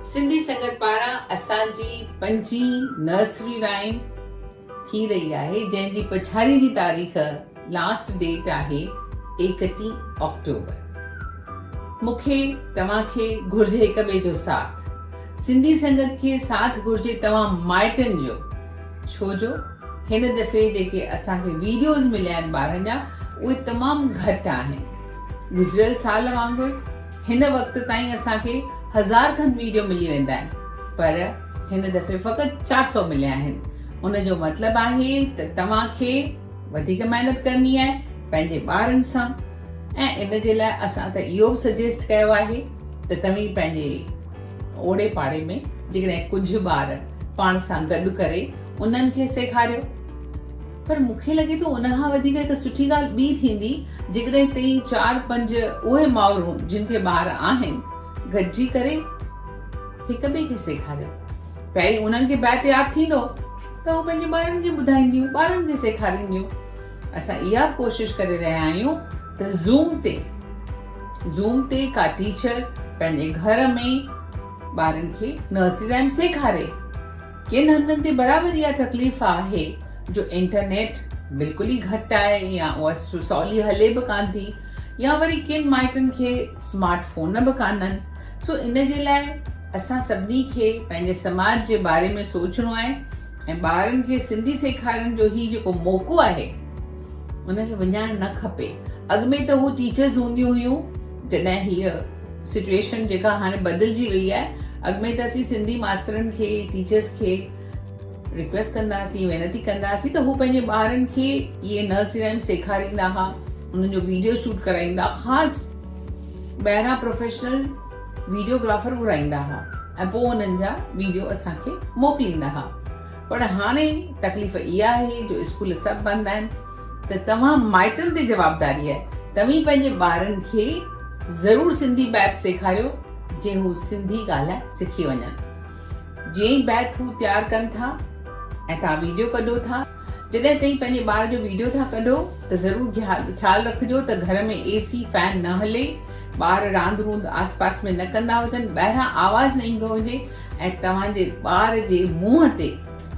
سنڌي سنگت پاران اسان جي پنجين نرسري رائيم ٿي رهي آهي جنهن جي پڇاڙي جي تاريخ لاسٽ ڊيٽ آهي ايڪٽيهه آڪٽوبر. مون کي توهان کي گهرجي هڪ ٻئي جو ساٿ. سنڌي سنگت کي ساٿ گهرجي توهان مائٽن جو ڇو جو هن دفعي جيڪي اسان کي ويڊيوز مليا آهن ٻارن جا اهي تمام گهٽ آهن. گذريل سال وانگر هن وقت تائين اسان کي هزار کن ويڊيو ملي ويندا آهن پر هن دفعي فقط 400 مليا آهن. ان جو مطلب آهي ته توهان کي وڌيڪ محنت ڪرڻي آهي پنهنجي ٻارن سان ۽ ان جي لاء اسان ته اهو به سجيسٽ ڪيو آهي ته توهين پنهنجي اوڙي پاڙي ۾ جيڪڏهن ڪجهه ٻار پاڻ سان گڏ ڪري انهن کي سيکاريو پر مون کي لڳي ٿو ان کان وڌيڪ هڪ سٺي ڳالهه ٻي ٿيندي جيڪڏهن ٽي چار پنج اهي مائرون جن کي ٻار آهن گڏجي ڪري هڪ ٻئي کي سيکاريو پهرين انهن کي بيت ياد ٿيندو ته هو پنهنجي ٻارن کي ٻڌائينديون ٻارن کي سيکارينديون اسان اها به ڪوشش ڪري رهيا آهيون ته زوم تي زوم تي ڪا ٽيچر پنهنجي گهر ۾ ٻارن کي نرسري رائم سيکاري. ڪن هنڌن تي برابر اها تڪليف آهي جو انٽرنيٽ بلڪل ئي گهٽ آهي يا اها سولي هلي به ڪانه ٿي يا وري ڪن مائٽن کي سمارٽ فون به ڪانهن سو ان جي لاء اسان سڀني کي پنهنجي سماج جي باري ۾ سوچڻو آهي ۽ ٻارن کي سنڌي سيکارڻ جو هي جيڪو موقعو آهي ان کي وڃائڻ نه کپي. اڳ ۾ ته هو ٽيچرز هونديون هيون جڏهن هيء سچويشن جيڪا هاڻي بدلجي وئي آهي اڳ ۾ ته اسين سنڌي ماسترن کي ٽيچرز کي رڪويسٽ ڪندا هئاسين وينتي ڪندا هئاسين ته هو پنهنجي ٻارن کي اهي نرسري رائمس سيکاريندا هئا انهن جو ويڊيو شوٽ ڪرائيندا خاص ٻاهران پروفيشنل ويڊيوگرافر گهرائيندا ها ۽ پوء انهن جا ويڊيو اسان کي موڪليندا ها پر هاڻي تڪليف اها آهي جو اسڪول سڀ بند آهن ته توهان مائٽن تي جوابداري آهي توهين پنهنجي ٻارن کي ضرور سنڌي بيت سيکاريو جي هو سنڌي ڳالهائڻ سکي وڃن جيئن ئي بيت هو تيار ڪن ٿا ۽ توهان ويڊيو ڪڍو ٿا جڏهن توهين پنهنجي ٻار جو ويڊيو ٿا ڪڍو ته ضرور خيال رکجو ته گهر ۾ اي سي فين نه هلي، ٻار راند روند آس پاس ۾ نه ڪندا هجن، ٻاهران آواز نه ايندو هجي ۽ توهان جي ٻار جي منهن تي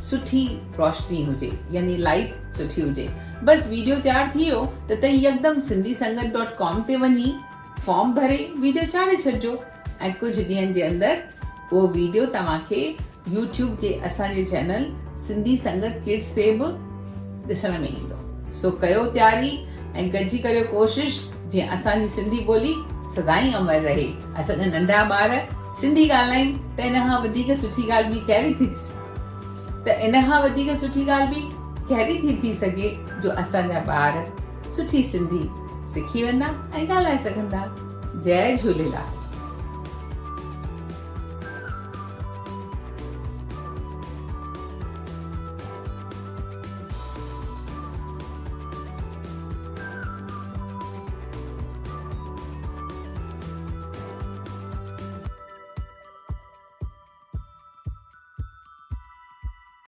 سٺي روشني هجي يعني لائيٽ سٺي هجي. بس ويڊيو تيار ٿي ويو ته توهين يڪدم سنڌي سنگت ڊاٽ ڪام تي وڃي فارم ڀري ويڊيو چاڙهي ڇڏجو ۽ ڪجهه ڏينهن جي اندر اهو ويڊيو توهان کي يوٽيوب جي اسان جي چينل سنڌي سنگت ڪڊز تي به ڏسڻ ۾ ايندو. سو ڪيو تياري ۽ گڏجي ڪريو ڪوشش جيئن اسان جي سنڌي ٻولي سدائين امر رهي. اسان جا ننڍا ٻار سنڌي ڳالهائين ته ان کان وڌيڪ سٺي ڳالهه ٻي ڪهڙي ٿي ته ان کان وڌيڪ سٺي ڳالهه ٻي ڪهڙي ٿي ٿي سگهي جو اسان جا ٻار سٺي سنڌي سکي ويندا ۽ ڳالهائي سگهندا. جئي جهوليلال.